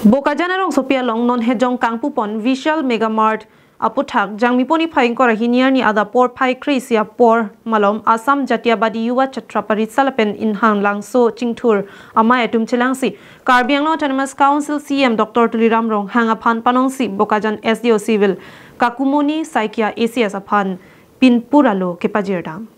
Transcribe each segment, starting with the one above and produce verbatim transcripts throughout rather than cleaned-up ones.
Bokajan arongsopi along non hejong kangpupon Vishal Mega Mart aputhak Jangmipo niphai ingkoi ra hini arni adap porphai kre-isi apor malom Assam Jatiyabadi Yuva Chhatra Parishad lapen Inghan Langso Chingthur amei atum chelangsi Karbi Anglong Autonomous Council C E M Doctor Tuliram Ronghang aphan panongsi Bokajan S D O Civil Kakumoni Saikia A C S aphan pinpur alo kepajirdam.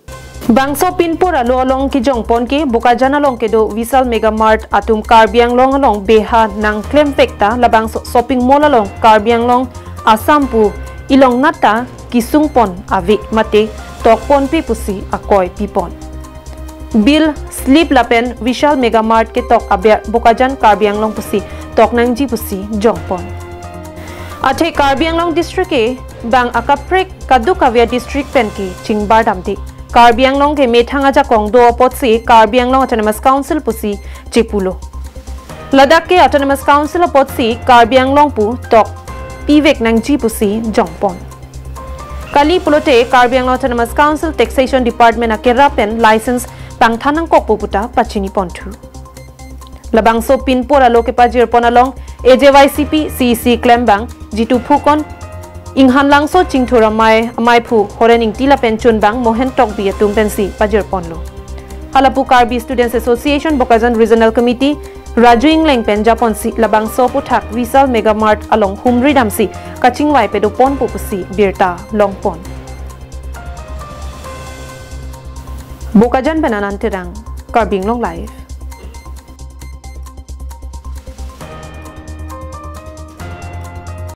Bangso pinpur alo along kejongpon ke Bokajan along kedo Vishal Mega Mart atum Karbi Anglong along beha nangklemvek ta labangso shopping mall along Karbi Anglong Assam pu ilongnat ta kesungpon ave mate tokponpe pusi akoi pipon. Bill, slip lapen Vishal Mega Mart ketok aber Bokajan Karbi Anglong pusi tok nangji pusi jongpon. Athe Karbi Anglong district ke bang akaprek kadokave a-district pen ke chingbardamde. Karbi Anglong ke methang ajakong do apotsi Karbi Anglong Autonomous Council pusi chepulo. Ladak ke Autonomous Council apotsi Karbi Anglong pu tok pivek nangji pusi jongpon. Kali pulote Karbi Anglong Autonomous Council Taxation Department akerap pen license pangthan nangkokpo pu ta pachiniponthu. Labangso pinpur alo kepajirpon along A J Y C P C E C klembang Jitu Phukon, Inghan Langso Chingthur amei, ameiphu Horen Ingti lapen chunbang Mohen Tokbi atum pensi pajirponlo. Halapu Karbi Students Association Bokajan Regional Committee Raju Ingleng pen japonsi labangso aputhak Vishal Mega Mart along humridamsi kachingvai padoponpo pusi birta longpon. Bokajan pen Anand Terang, Karbi Anglong Live.